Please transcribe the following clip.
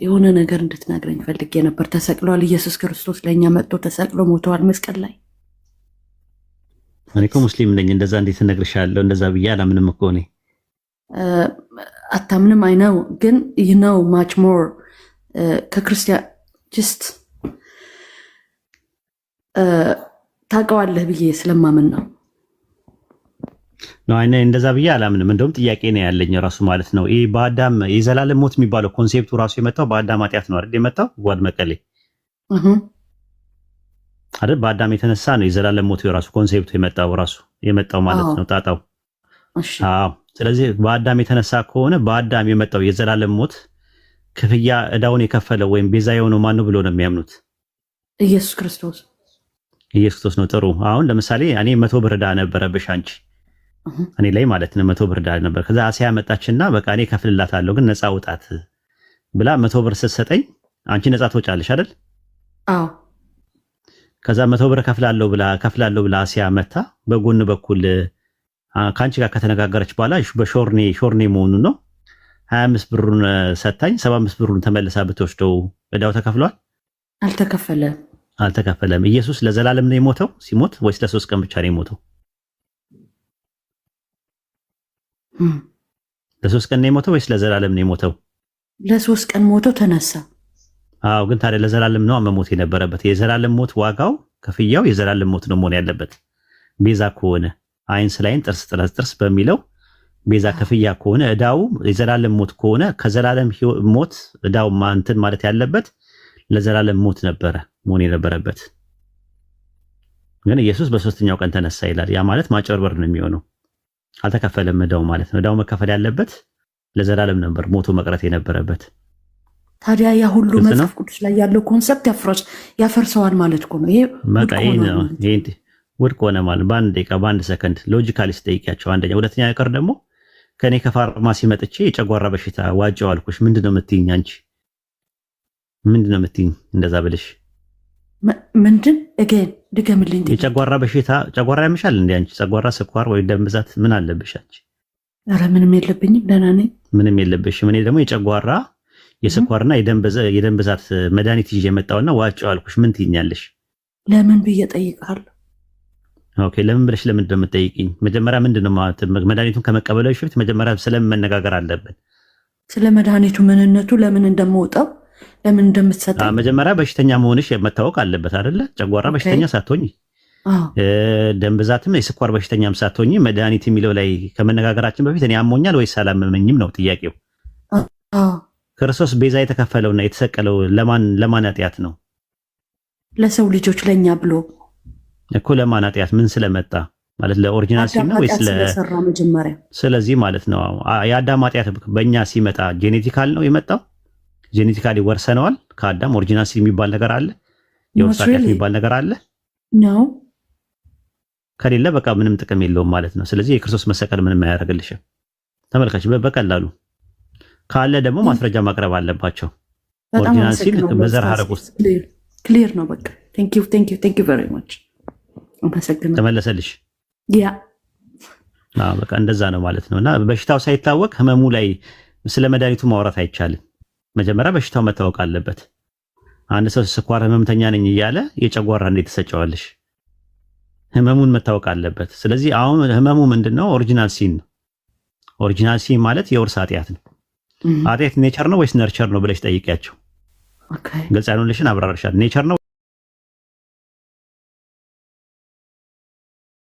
የሆነ ነገር እንድትነግረኝ ፈልጌ ነበር። ተሰቅሏል። ኢየሱስ ክርስቶስ ለእኛ መጥቶ ተሰቅሎ ሞተዋል መስቀል ላይ። እኔ እኮ ሙስሊም ነኝ። እንደዛ እንዴት እነግርሻለሁ? እንደዛ ብዬ አላምንም እኮ እኔ። አታምንም? I know፣ ግን you know much more ከክርስቲያን just ታውቀዋለህ ብዬ ስለማምን ነው። ነው፣ እኔ እንደዛ ብዬ አላምንም። እንደውም ጥያቄ ነው ያለኝ ራሱ ማለት ነው። ይህ በአዳም የዘላለም ሞት የሚባለው concept ኡ ራሱ የመጣው በአዳም ኃጢአት ነው አይደል? የመጣው ጓድ መቀሌ አይደል? በአዳም የተነሳ ነው የዘላለም ሞት የራሱ concept ኡ የመጣው ራሱ የመጣው ማለት ነው ጣጣው። አዎ። ስለዚህ በአዳም የተነሳ ከሆነ በአዳም የመጣው የዘላለም ሞት ክፍያ እዳውን የከፈለው ወይም ቤዛ የሆነው ማን ነው ብሎ ነው የሚያምኑት? ኢየሱስ ክርስቶስ። ኢየሱስ ክርስቶስ ነው። ጥሩ። አሁን ለምሳሌ እኔ 100 ብር ዕዳ ነበረብሽ አንቺ እኔ ላይ ማለት ነው። 100 ብር ዕዳ ነበር። ከዛ አሲያ መጣችና በቃ እኔ እከፍልላታለሁ ግን ነፃ ውጣት ብላ 100 ብር ስትሰጠኝ አንቺ ነፃ ትወጫለሽ አይደል? አዎ። ከዛ 100 ብር ከፍላለሁ ብላ አሲያ መታ በጎን በኩል ከአንቺ ጋር ከተነጋገረች በኋላ በሾርኔ ሾርኔ መሆኑን ነው 25 ብሩን ሰታኝ 75 ብሩን ተመልሳ ብትወስደው እዳው ተከፍሏል? አልተከፈለም። አልተከፈለም። ኢየሱስ ለዘላለም ነው የሞተው ሲሞት ወይስ ለ3 ቀን ብቻ ነው የሞተው? ለ3 ቀን ነው የሞተው ወይስ ለዘላለም ነው የሞተው? ለ3 ቀን ሞቶ ተነሳ። አዎ፣ ግን ታዲያ ለዘላለም ነው መሞት የነበረበት። የዘላለም ሞት ዋጋው ክፍያው የዘላለም ሞት ነው መሆን ያለበት። ቤዛ ከሆነ አይን ስለ አይን ጥርስ ስለ ጥርስ በሚለው ቤዛ ክፍያ ከሆነ እዳው የዘላለም ሞት ከሆነ ከዘላለም ሞት እዳው እንትን ማለት ያለበት ለዘላለም ሞት ነበረ መሆን የነበረበት። ግን ኢየሱስ በሶስተኛው ቀን ተነሳ ይላል። ያ ማለት ማጭበርበር ነው የሚሆነው። አልተከፈለም እዳው ማለት ነው። እዳው መከፈል ያለበት ለዘላለም ነበር ሞቶ መቅረት የነበረበት። ታዲያ ያ ሁሉ ግልጽ ነው። መጽሐፍ ቅዱስ ላይ ያለው concept ያፈርሰዋል ማለት እኮ ነው። ይሄ በቃ ውድቅ ይሄ ሆኗል ነው። ማለት ነው። ይሄ ውድቅ ሆነ ማለት በአንድ ደቂቃ በአንድ ሰከንድ logically ስጠይቂያቸው አንደኛ፣ ሁለተኛ ነገር ደግሞ ከእኔ ከፋርማሲ መጥቼ የጨጓራ በሽታ ዋጨው አልኩሽ። ምንድን ነው የምትይኝ አንቺ? ምንድን ነው የምትይኝ እንደዛ ብልሽ? ምንድን? Again ድገምልኝ ጥያቄ። የጨጓራ በሽታ፣ ጨጓራ ያምሻል እንዴ አንቺ? ጨጓራ፣ ስኳር ወይ ደም ብዛት ምን አለብሽ አንቺ? ኧረ ምንም የለብኝም፣ ደህና ነኝ። ምንም የለብሽም። እኔ ደግሞ የጨጓራ የስኳርና የደም ብዛት መድኃኒት ይዤ የመጣውና ዋጨው አልኩሽ። ምን ትይኛለሽ? ለምን ብዬ እጠይቅሃለሁ። Okay፣ ለምን ብለሽ ለምንድን ነው የምትጠይቂኝ? መጀመሪያ ምንድን ነው ማለት መድኃኒቱን ከመቀበልሽ በፊት መጀመሪያ ስለምን መነጋገር አለብን? ስለ መድኃኒቱ ምንነቱ፣ ለምን እንደምወጣው፣ ለምን እንደምትሰጠኝ። መጀመሪያ በሽተኛ መሆንሽ መታወቅ አለበት አይደለ? ጨጓራ በሽተኛ ሳትሆኝ ደም ብዛትም የስኳር በሽተኛም ሳትሆኝ መድኃኒት የሚለው ላይ ከመነጋገራችን በፊት እኔ አሞኛል ወይስ አላመመኝም ነው ጥያቄው። አዎ። ክርስቶስ ቤዛ የተከፈለውና የተሰቀለው ለማን ለማን ኃጢአት ነው? ለሰው ልጆች ለእኛ ብሎ። እኮ ለማን ኃጢአት ምን ስለመጣ ማለት ለ original sin አዳም ነው ወይስ ኃጢአት ስለሰራ መጀመሪያ። ስለዚህ ማለት ነው የአዳም ኃጢአት በእኛ ሲመጣ genetical ነው የመጣው። Genetically ወርሰነዋል ከአዳም። Original sin የሚባል ነገር አለ፣ የውርስ Not ኃጢአት really. የሚባል ነገር አለ። ነው። ከሌለ በቃ ምንም ጥቅም የለውም ማለት ነው። ስለዚህ የክርስቶስ መሰቀል ምንም አያደርግልሽም። ተመልካች በቀላሉ ካለ ደግሞ ማስረጃ ማቅረብ አለባቸው። በጣም Original sin አመሰግናለሁ። በዘር ሐረግ ውስጥ Clear ነው በቃ። Thank you, thank you, thank you very much፣ አመሰግናለሁ። ተመለሰልሽ። Yeah. አዎ፣ በቃ እንደዛ ነው ማለት ነው። እና በሽታው ሳይታወቅ ህመሙ ላይ ስለ መድኃኒቱ ማውራት አይቻልም። መጀመሪያ በሽታው መታወቅ አለበት። አንድ ሰው ስኳር ህመምተኛ ነኝ እያለ የጨጓራ እንዴት ትሰጪዋለሽ? ህመሙን መታወቅ አለበት። ስለዚህ አሁን ህመሙ ምንድን ነው? Original sin ነው። Original sin ማለት የውርስ ኃጢአት ነው። ኃጢአት nature ነው ወይስ nurture ነው ብለሽ ጠይቂያቸው። ግልጽ ያልሆንልሽን አብራርሻል። Nature ነው